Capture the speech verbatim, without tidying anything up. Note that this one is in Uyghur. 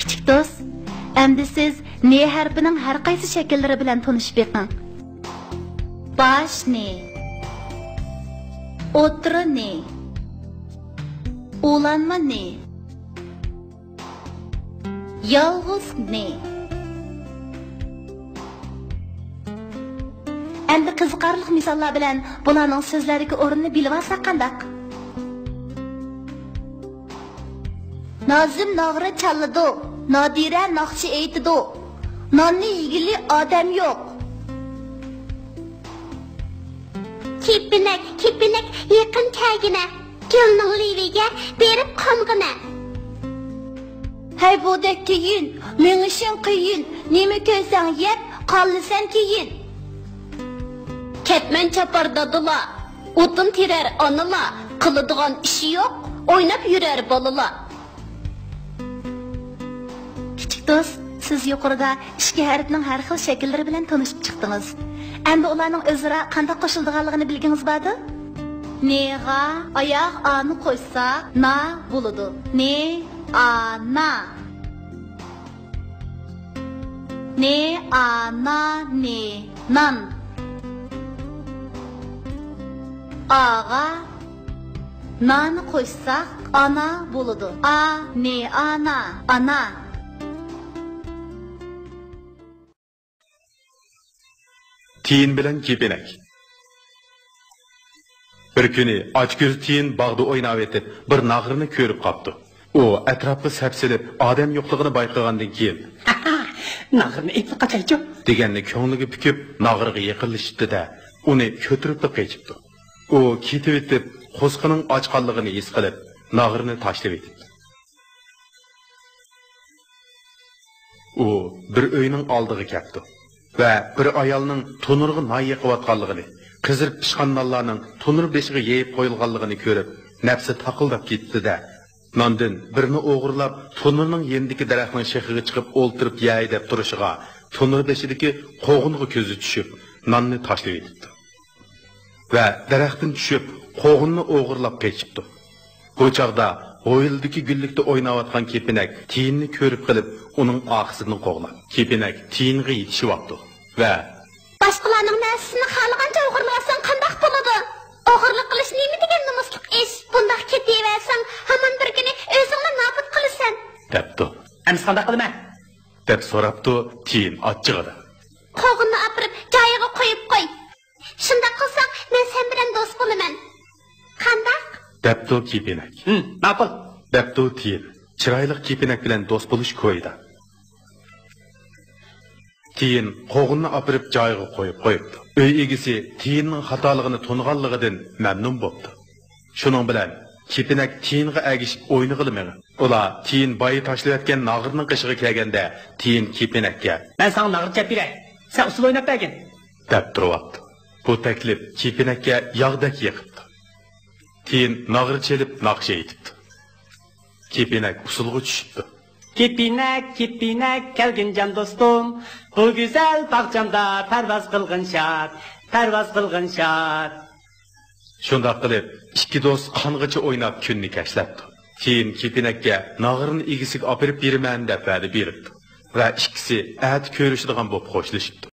كىچىك دوست، ئەمدى سىز نې ھەرپىنىڭ ھەر قايسى شەكىللىرى بىلەن تونۇشۇپ بېقىڭ. باش نې، ئوتتۇرا نې، ئۇلانما نې، يالغۇز نې. ئەمدى قىزىقارلىق مىساللار بىلەن بۇلارنىڭ سۆزلەردىكى ئورنىنى بىلىۋالساق قانداق؟ نازىم ناغرا چالىدۇ، نادىرە ناخشا ئېيتىدۇ. ناننى يېگىلى ئادەم يوق. كېپىنەك، كېپىنەك، يېقىن كەلگىنە. گۈلنىڭ لېۋىگە بېرىپ قونغىنە. ھەي، بۇدەك تېيىن، مېڭىشىڭ قىيىن. نېمە كۆرسەڭ يەپ، قالىسەن كېيىن. كەتمەن چاپار دادىلار، ئوتۇن تېرەر ئانىلار، قىلىدىغان ئىشى يوق، ئويناپ يۈرەر بالىلار. كىچىك دوست، سىز يۇقىرىدا ئىككى ھەرپنىڭ ھەر خىل شەكىللىرى بىلەن تونۇشۇپ چىقتىڭىز. ئەمدى ئۇلارنىڭ ئۆزئارا قانداق قوشۇلىدىغانلىقىنى بىلگىڭىز باردۇ؟ نېغا ئاياغ ئانى قوشساق، نا بولىدۇ. نې، ئا، نا. نې، ئا، نا، نې، نان. ئاغا نانى قوشساق، ئانا بولىدۇ. ئا، نې، ئانا، ئانا. تىيىن بىلەن كېپىنەك. بىر كۈنى ئاچكۆز تىيىن باغدا ئويناۋېتىپ، بىر ناغرىنى كۆرۈپ قاپتۇ. ئۇ ئەتراپقا سەپسېلىپ، ئادەم يوقلۇقىنى بايقىغاندىن كېيىن، ناغرىنى ئېلىپ قاچايچۇ، دېگەننى كۆڭلىگە پۈكۈپ، ناغرىغا يېقىنلىشىپتۇ-دە، ئۇنى كۆتۈرۈپلا قېچىپتۇ. ئۇ كېتىۋېتىپ، قوسىقىنىڭ ئاچقانلىقىنى ھېس قىلىپ، ناغرىنى تاشلىۋېتىپتۇ. ئۇ بىر ئۆينىڭ ئالدىغا كەپتۇ ۋە بىر ئايالنىڭ تونۇرغا نان يېقىۋاتقانلىقىنى، قىزىرىپ پىشقان نانلارنىڭ تونۇر بېشىغا يېيىپ قويۇلغانلىقىنى كۆرۈپ، نەپسى تاقىلداپ كېتىپتۇ-دە، ناندىن بىرنى ئوغرىلاپ، تونۇرنىڭ يېنىدىكى دەرەخنىڭ شېخىغا چىقىپ ئولتۇرۇپ يەي دەپ تۇرۇشىغا، تونۇر بېشىدىكى قوغۇنغا كۆزى چۈشۈپ، ناننى تاشلىۋېتىپتۇ ۋە دەرەختىن چۈشۈپ، قوغۇننى ئوغرىلاپ قېچىپتۇ. بۇ چاغدا ھويلىدىكى گۈللۈكتە ئويناۋاتقان كېپىنەك تىيىننى كۆرۈپ قېلىپ، ئۇنىڭ ئارقىسىدىن قوغلاپ، كېپىنەك تىيىنغا يېتىشىۋاپتۇ ۋە، باشقىلارنىڭ نەرسىسىنى خالىغانچە ئوغرىلىۋالساڭ قانداق بولىدۇ؟ ئوغرىلىق قىلىش نېمە دېگەن نومۇسلۇق ئىش؟ بۇنداق كېتىۋەرسەڭ، ھامان بىر كۈنى ئۆزۈڭلا نابۇت قىلىسەن. دەپتۇ. ئەمىسە قانداق قىلىمەن؟ دەپ سوراپتۇ تىيىن ئاچچىقىدا. قوغۇننى ئاپىرىپ جايىغا قويۇپ قوي. شۇنداق قىلساڭ، مەن سەن بىلەن دوست بولىمەن. قانداق؟ دەپتۇ كېپىنەك. ھىم، ماقۇل. دەپتۇ تىيىن، چىرايلىق كېپىنەك بىلەن دوست بولۇش كويىدا. تىيىن قوغۇننى ئاپىرىپ جايىغا قويۇپ قويۇپتۇ. ئۆي ئىگىسى تىيىننىڭ خاتالىقىنى تونۇغانلىقىدىن مەمنۇن بوپتۇ. شۇنىڭ بىلەن كېپىنەك تىيىنغا ئەگىشىپ ئوينىغىلى مېڭىپ، ئۇلار تىيىن بايا تاشلىۋەتكەن ناغرىنىڭ قېشىغا كەلگەندە، تىيىن كېپىنەككە، مەن ساڭا ناغرا چېلىپ بېرەي، سەن ئۇسسۇل ئويناپ بەرگىن، دەپ تۇرۇۋاپتۇ. بۇ تەكلىپ كېپىنەككە ياغدەك يېقىپتۇ. تىيىن ناغرا چېلىپ ناخشا ئېيتىپتۇ. كېپىنەك ئۇسسۇلغا چۈشۈپتۇ. كېپىنەك، كېپىنەك، كەلگىن جان دوستۇم، بۇ گۈزەل باغچامدا پەرۋاز قىلغىن شاد، پەرۋاز قىلغىن شاد. شۇنداق قىلىپ، ئىككى دوست قانغىچە ئويناپ كۈننى كەچلەپتۇ. كېيىن كېپىنەككە ناغرىنى ئىگىسىگە ئاپىرىپ بېرىمەن دەپ ۋەدە بېرىپتۇ ۋە ئىككىسى ئەتە كۆرۈشىدىغان بولۇپ خوشلىشىپتۇ.